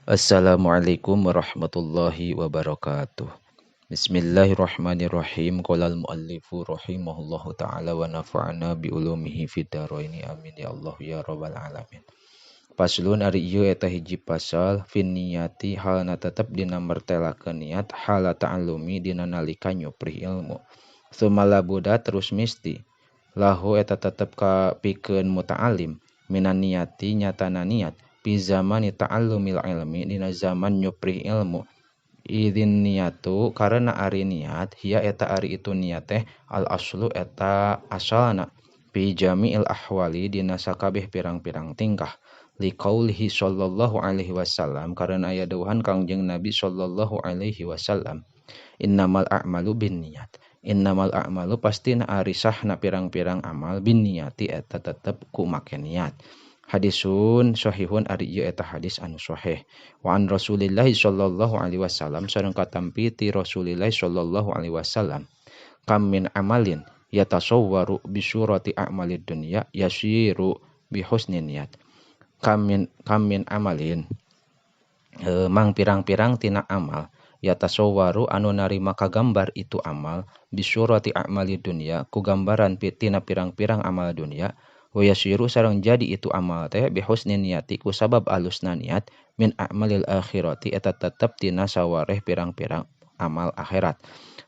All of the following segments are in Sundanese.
Assalamualaikum warahmatullahi wabarakatuh. Bismillahirrahmanirrahim. Qala al-muallifu rahimahullahu ta'ala wa nafa'ana bi ulumihi fid dharaini. Amin ya Allah ya rabbal alamin. Paslon ari ieu eta hiji pasal fin niyati halna tetep dina mertelakeun niat hala ta'allumi dina nalika nyuprih ilmu. Tsumma labuda terus misti lahu eta tetep ka pikeun muta'alim minan niyati nyatana niat fi zamani ta'allumil ilmi dina zaman nyuprih ilmu. Idzin niyatu karena ari niat hiya eta ari itu niat teh al aslu eta asalna fi jami'il ahwali dina sakabeh pirang-pirang tingkah. Liqaulihi sallallahu alaihi wasallam karena aya dawuhan Kangjeng Nabi sallallahu alaihi wasallam innamal a'malu binniyat. Innamal a'malu pastina ari sahna pirang-pirang amal binniyati eta tetep ku make niat. Hadisun sahihun ari ieu eta hadis anu sahih. Wa an Rasulillahi sallallahu alaihi wasallam sareng katampi ti Rasulillahi sallallahu alaihi wasallam kam min amalin yatasawwaru bi surati a'malid dunya yasiru bi husni niat. Kam min amalin mang pirang-pirang tina amal yatasawwaru anu narima kagambar itu amal bi surati a'malid dunya ku gambaran tina pirang-pirang amal dunya wa yasiru sareng jadi itu amal teh bi husni niyati ku sabab alusna niat min a'malil akhirati eta tetep tina sawareh pirang-pirang amal akhirat.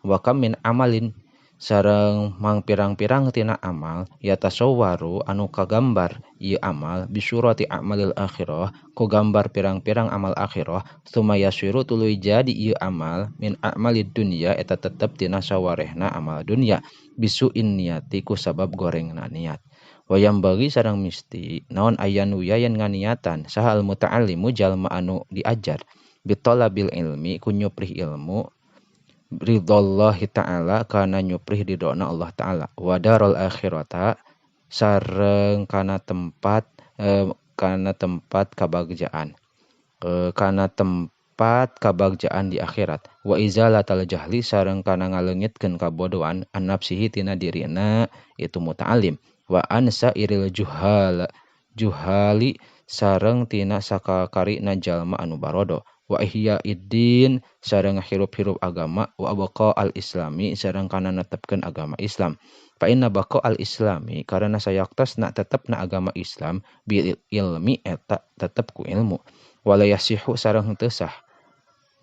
Wa kam min amalin sareng mang pirang-pirang tina amal yatasawwaru anu kagambar ieu amal bi surati a'malil akhirah ku gambar pirang-pirang amal akhirah tsumma yasiru tuluy jadi ieu amal min a'malid dunya eta tetep tina sawarehna amal dunya bisuin niyati ku sabab gorengna niat. Wayam bagi sareng misti naon aya nu yen nganiatan saha al muta'allimu jalma anu diajar bitolabil ilmi ku nyuprih ilmu ridhallahi ta'ala kana nyuprih ridhona Allah ta'ala wa darul akhirata sareng kana tempat kabagjaan kana tempat kabagjaan di akhirat wa izalatal jahli sareng kana ngaleungitkeun kabodohan an nafsihi tina dirina itu muta'allim wa ansa iril juhali sareng tina sakakarina jalma anu barodo wa ihya iddin sareng hirup-hirup agama wa baqa al islami sareng kana netepkeun agama Islam. Fa inna baqa al islami karena sayaktasna tetepna agama Islam bil ilmi eta tetep ku ilmu wala yasihu sareng henteu sah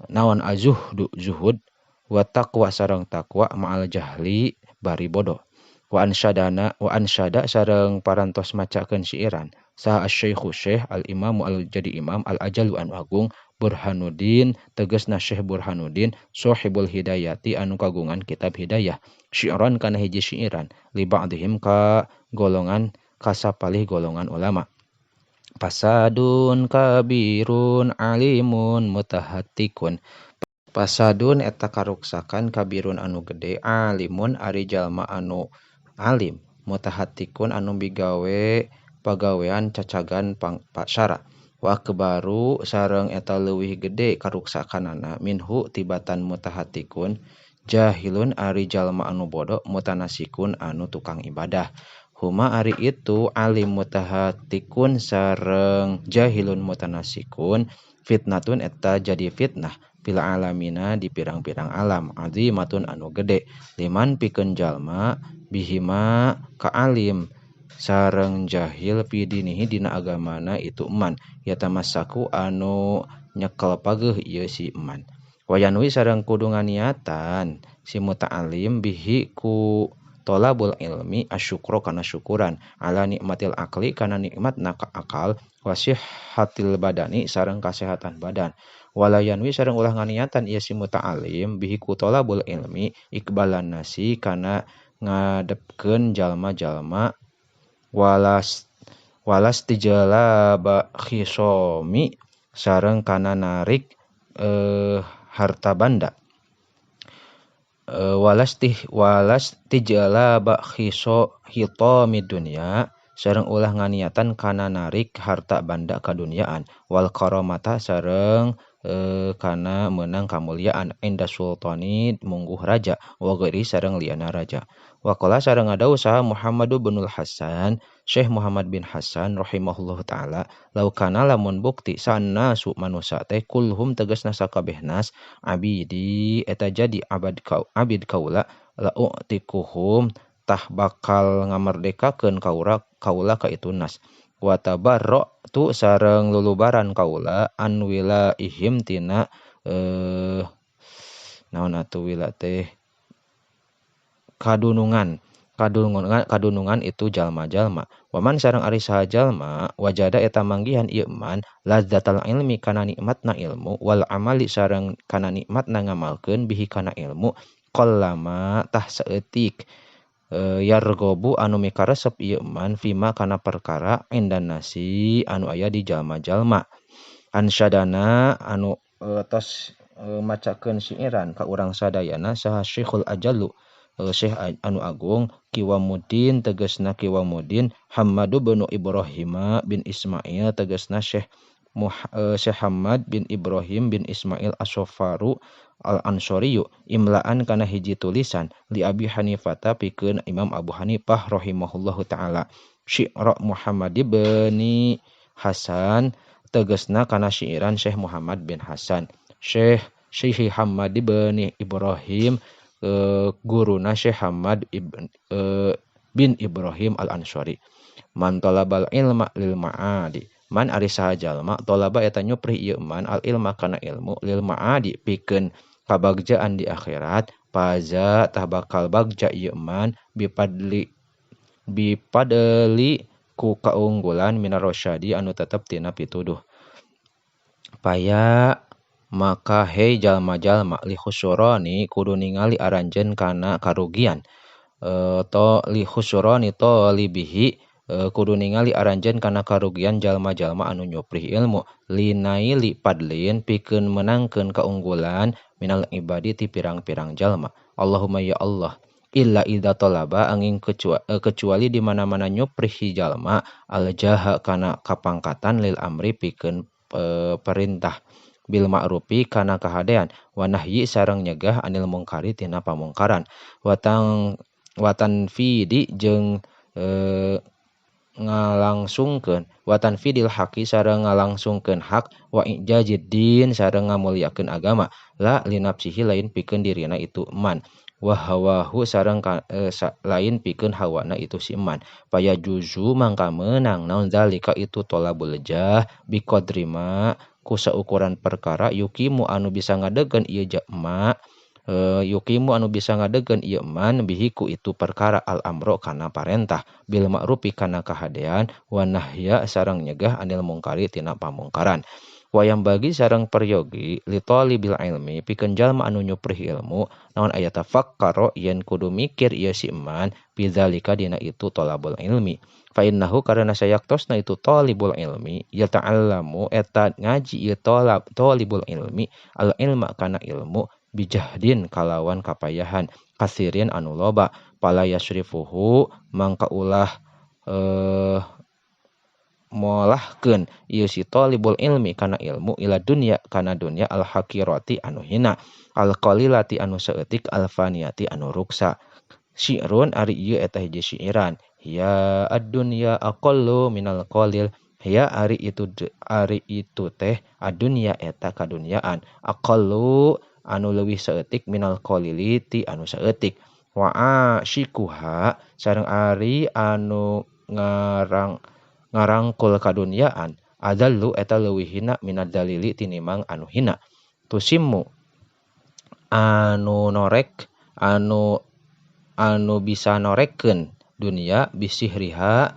naon azuhdu zuhud wa taqwa sareng taqwa ma'al jahli bari bodoh. Wa ansyada sareng parantos macakeun siiran saha asy-syaikhu syekh al-imamu al jadi imam al-ajalu anu agung Burhanuddin tegasna Syekh Burhanuddin sahibul hidayati anu kagungan kitab hidayah syi'ran kana hiji syiiran li ba'dihim ka golongan kasapalih golongan ulama. Pasadun kabirun alimun mutahattikun. Pasadun eta karuksakan kabirun anu gede alimun ari jalma anu alim mutahattikun anu bigawe pagawean cacagan pasyara wa akbaru sareng eta leuwih gede karuksakanana minhu tibatan mutahattikun jahilun ari jalma anu bodoh mutanasikun anu tukang ibadah. Huma ari itu alim mutahattikun sareng jahilun mutanasikun fitnatun eta jadi fitnah fil alamina di pirang-pirang alam azimatun anu gede liman pikeun jalma bihima kaalim sareng jahil pidinihi dina agamana itu eman yatamassaku anu nyekel pageuh ieu si eman. Wayanwi sareng kudu nganiatan si muta'alim bihi ku tolabul ilmi asyukro kana syukuran ala nikmatil akli kana nikmatna ka akal wasihhatil badani sareng kasehatan badan. Walayanwi sareng ulah nganiatan ieu si muta'alim bihi ku tolabul ilmi ikbalan nasi kana ngadepkeun jalma-jalma walas tijalaba khisomi sareng kana narik harta banda walas tijalaba hitami dunya sareng ulah nganiatan kana narik harta banda kaduniaan wal karamata sareng kana meunang kamuliaan inda sultani mungguh raja wa ghairi sareng liyana raja. Waqala sareng ngadawuh saha Muhammad bin Hasan Syekh Muhammad bin Hasan rahimahullahu taala laukana lamun bukti sanasu manusa teh kulhum tegasna sakabeh nas abidi eta jadi abad kau abid kaula la u'tikuhum tah bakal ngamerdekakeun kaula ka itu nas wa tabarra tu sareng lulubaran kaula an wilaihim tina naon atuh wila teh kadunungan itu jalma-jalma waman sareng ari saha jalma wajada eta manggihan ieu man lazzatal ilmi kana nikmatna ilmu wal amali sareng kana nikmatna ngamalkeun bihi kana ilmu qallama tah saeutik yargobu anu mikaresep ieu man fima kana perkara indan nasi anu aya di jalma-jalma ansyadana anu tos macakeun syairan ka urang sadayana saha Syekhul Ajallu Syekh anu agung Kiwamuddin tegasna Kiwamuddin Hammad bin Ibrahim bin Ismail tegasna Syekh Hamad bin Ibrahim bin Ismail As-Sofaru Al-Ansoriyu imlaan kana hiji tulisan li Abi Hanifata pikeun Imam Abu Hanifah rahimahullahu taala Syi'ra Muhammad bin Hasan tegasna kana syairan Syekh Muhammad bin Hasan Syekh Hamad bin Ibrahim guruna Syekh Hamad bin Ibrahim Al-Ansori man talabal ilma lil ma'adi man ari saha jalma talaba eta nyuprih ieu man al ilma kana ilmu lil ma'adi pikeun kabagjaan di akhirat paza tah bakal bagja ieu man bipadli ku kaunggulan minar rasyadi anu tetep tina pituduh paya maka hei jalma-jalma li khusurani kudu ningali aranjeun kana karugian to li khusurani to libihi kudu ningali aranjeun kana karugian jalma-jalma anu nyuprih ilmu linaili padlin pikeun menangkeun kaunggulan minal ibadi ti pirang-pirang jalma Allahumma ya Allah illa idza talaba angin kecuali di mana-mana nyuprih jalma al jaha kana kapangkatan lil amri pikeun perintah bil ma'rufi kana kahadean wa nahyi sareng nyegah anil mungkari tina pamungkaran watan fidi jeung ngalangsungkeun watan fidil haqi sareng ngalangsungkeun hak wa ijajiddin sareng ngamulyakeun agama la linafsihi lain pikeun dirina itu man wa hawahu sareng lain pikeun hawana itu si man paya juzu mangka meunang naon zalika itu tolabul jah biqadrima ku saukuran perkara yukimu anu bisa ngadegeun ieu jalma yukimu anu bisa ngadegeun ieu man bihi ku itu perkara al amro kana parentah bil ma'rufi kana kahadean wa nahya sareng nyegah anil mungkari tina pamungkaran wayang bagi sareng peryogi li talibil ilmi pikeun jalma anu nyuprih ilmu naon aya tafakkaro yen kudu mikir ieu si man bidzalika dina itu talabul ilmi fa innahu karena sayaktosna itu talibul ilmi yata'allamu eta ngaji ieu talibul ilmi al ilma kana ilmu bijahdin kalawan kapayahan kasirin anu loba pala yasrifuhu mangka ulah molahkeun ieu si talibul ilmi kana ilmu ila dunya kana dunya al hakirati anu hina al qalilati anu saeutik al faniyati anu ruksa syi'run ari ieu eta hiji syairan ya ad-dunya aqallu minal qalil ya ari itu teh ad-dunya eta kadunyaan aqallu anu leuwih saeutik minal qalili ti anu saeutik wa asyikuha sareng ari anu ngarangkul kadunyaan adallu eta leuwih hina minad dalili tinimang anu hina tusimmu anu norek anu bisa norekkeun dunia bisihriha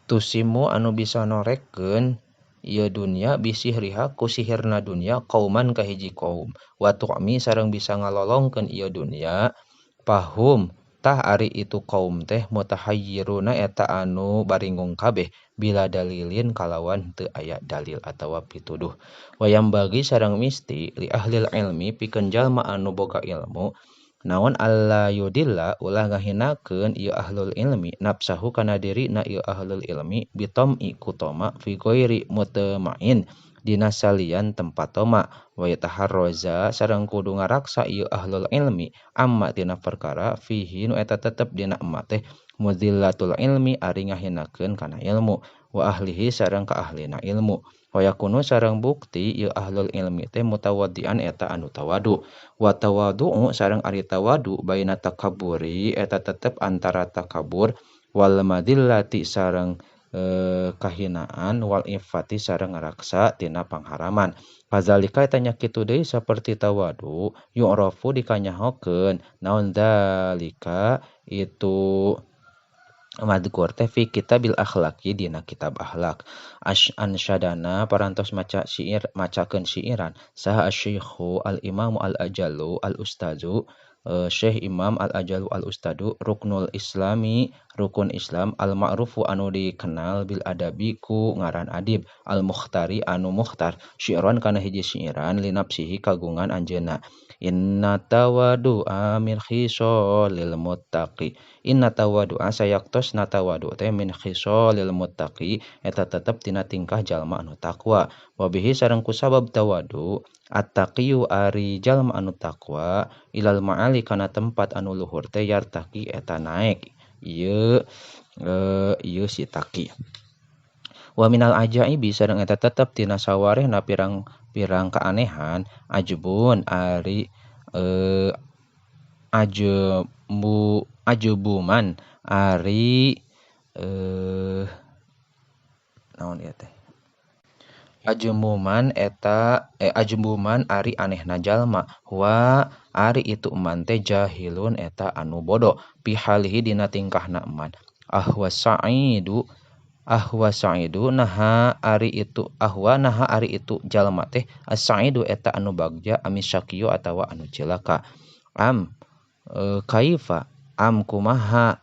tusimu anu bisa norekkeun ieu dunia bisihriha ku sihirna dunia kauman ka hiji kaum wa tu'mi sareng bisa ngalolongkeun ieu dunia pahum tah ari itu kaum teh mutahayyiruna eta anu baringung kabeh bila dalilin kalawan teu aya dalil atawa pituduh wayang bagi sareng misti li ahlil ilmi pikeun jalma anu boga ilmu naon alla yudilla ulah ngahinakeun ieu ahlul ilmi nafsahu kana dirina ieu ahlul ilmi bitam'i kutoma fi ghairi mutma'in dina salian tempat toma wa yataharraza sareng kudu ngaraksa ieu ahlul ilmi amma tina perkara fihi nu eta tetep dina emma teh Mudillatul ilmi ari ngahinakeun kana ilmu wa ahlihi sareng ka ahlina ilmu. Wa yakunu sareng bukti ieu ahlul ilmi teh mutawaddian eta anu tawadu. Wa tawadu'u sareng ari tawadu baina takabburi eta tetep antara takabur wal madillati sareng kahinaan wal iffati sareng ngaraksa tina pangharaman. Kazalika eta nya kitu deui saperti tawadu yu'rafu dikanyahokeun naon zalika itu madhkur teh fi kitabil akhlaqi dina kitab akhlak. Ansyadana parantos maca syair macakeun syairan saha asy-syaikhu al-imamu al-ajallu al-ustazu Syekh Imam al-Ajalu al-Ustadu Ruknul Islami rukun Islam al-ma'rufu anu dikenal bil adabi ku ngaran adib al-mukhtari anu mukhtar syi'ron kana hiji syairan linapsihi kagungan anjeunna. Inna tawadu'a min khisalil muttaqi inna tawadu'a sayaktos natawadu teh min khisalil muttaqi eta tetep tina tingkah jalma anu takwa. Wa bihi sareng kusabab tawadu at-taqiyu ari jalma anu takwa ilal ma'ali kana tempat anu luhur teh yartaqi eta naek ieu ieu si taqi. Wa minal ajaibi sareng eta tetep tina sawarehna pirang-pirang keanehan ajbun ari ajbu ajbuman ari naon ieu teh ajmuman eta ajbuman ari anehna jalma wa ari itu eman teh jahilun eta anu bodoh pihalihi dina tingkahna eman. Ahwa sa'idu naha ari itu ahwa naha ari itu jalma teh as-sa'idu eta anu bagja amisyakiyu atawa anu cilaka. Am kaifa am kumaha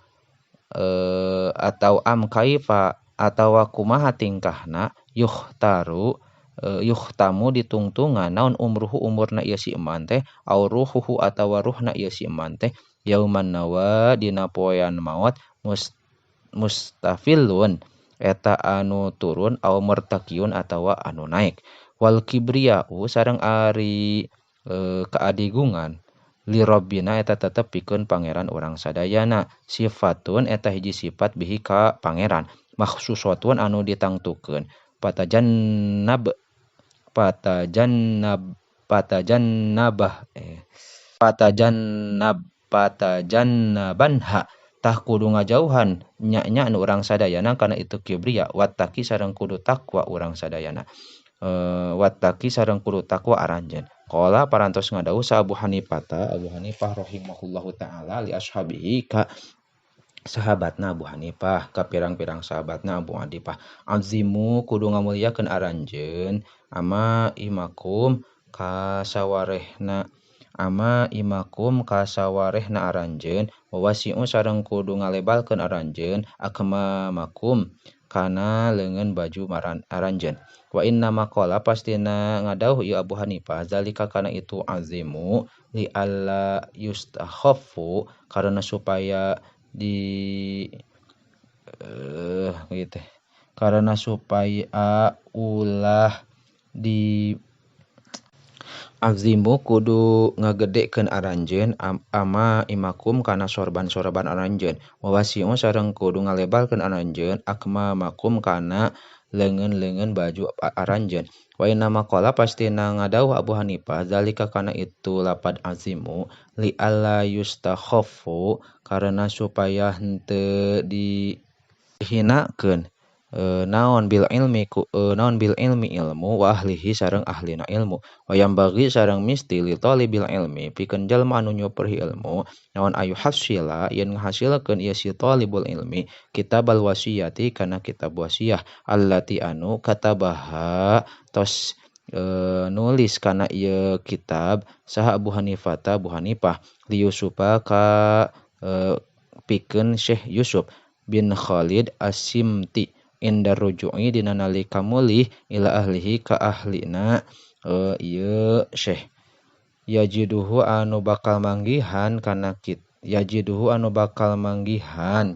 atau am kaifa atawa kumaha tingkahna yuhtaru yuhtamu ditungtungan naon umruhu umurna ieu si eman teh au ruhuhu atawa ruhna ieu si eman teh yauman nawa dina poean maot mustafilun eta anu turun au murtaqiun atawa anu naek. Wal kibriyau sareng ari kaadigungan li rabbina eta tetep pikeun pangeran urang sadayana sifatun eta hiji sifat bihi ka pangeran makhsusatun anu ditangtukeun patajannab patajannab patajannabah patajannab patajannabanha tah kudu ngajauhan nya-nya anu urang sadayana kana itu kibriya wattaqi sareng kudu takwa urang sadayana wattaqi sareng kudu takwa aranjeun. Qala parantos ngadawuh sa Abu Hanifah ta Abu Hanifah rahimahullahu taala li ashabihi ka sahabatna Abu Hanifah ka pirang-pirang sahabatna Abu Hanifah azimu kudu ngamuliakeun aranjeun ama imakum ka sawarehna ama imakum ka sawarehna aranjeun wa wasi'u sareng kudu ngalebalkeun aranjeun akmamakum kana leungeun baju aranjeun. Wa inna maqala pastina ngadawuh ieu Abu Hanifah zalika kana itu azimu li alla yustakhaffu karena supaya di gitu karena supaya ulah di azimu kudu ngagedekeun aranjeun ama imakum kana sorban-sorban aranjeun wa wasi'u sareng kudu ngalebalkeun aranjeun akmamakum kana leungeun-leungeun baju aranjeun. Wa inna maqala pastina ngadawuh Abu Hanifah zalika kana itu lapad azimu li alla yustakhaffu karena supaya henteu dihinakeun naon bil ilmi ku naon bil ilmi ilmu wa ahlihi sareng ahlina ilmu. Wa yambaghi sareng misti li talibil ilmi pikeun jalma anu nyuperhi ilmu naon ayu hasila yen ngahasilkeun ieu si talibul ilmi kitabal wasiyati kana kitab wasiyah allati anu katabaha tos nulis kana ieu kitab saha Abu Hanifah ta Abu Hanifah li Yusufa ka pikeun Syekh Yusuf bin Khalid As-Simti inda ruju'i dina nalika mulih ila ahlihi ka ahlina ieu Syekh yajiduhu anu bakal manggihan kana yajiduhu anu bakal manggihan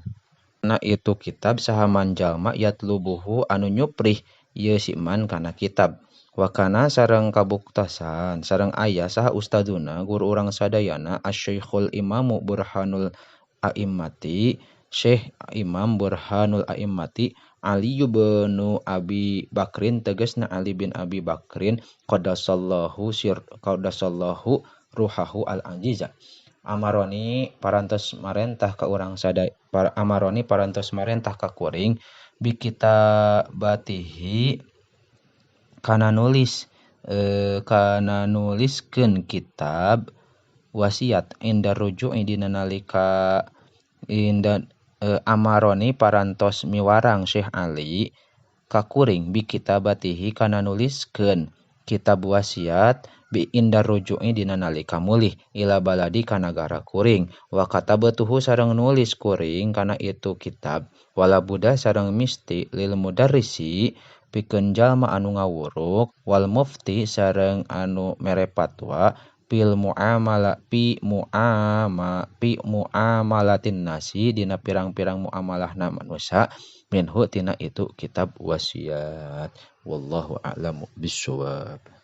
na itu kitab saha man jalma yatlubuhu anu nyuprih ieu si man kana kitab. Wa kana sareng kabuktasan sareng aya saha ustaduna guru urang sadayana asy-syekhul imamu burhanul a'immati Syekh Imam Burhanul A'immati Ali bin Abi Bakrin tegasna Ali bin Abi Bakrin qaddasallahu sir qaddasallahu ruhahu al-aziza. Amaroni parantos marentah ka urang sadaya, amaroni parantos marentah ka kuring bi kitabatihi kana nulis kana nuliskeun kitab wasiat inda ruju'i dina nalika inda amaroni parantos miwarang Syekh Ali ka kuring bi kitabatihi kana nuliskeun kitab wasiat bi inda ruju'i dina nalika mulih ila baladi ka nagara kuring wa katabatuhu sareng nulis kuring kana itu kitab wala buddha sareng misti lil mudarrisi pikeun jalma anu ngawuruk wal mufti sareng anu mere fatwa fil muamala fi muama fi muamalatin nasi dina pirang-pirang muamalahna manusia minhu tina itu kitab wasiat. Wallahu a'lamu bissawab.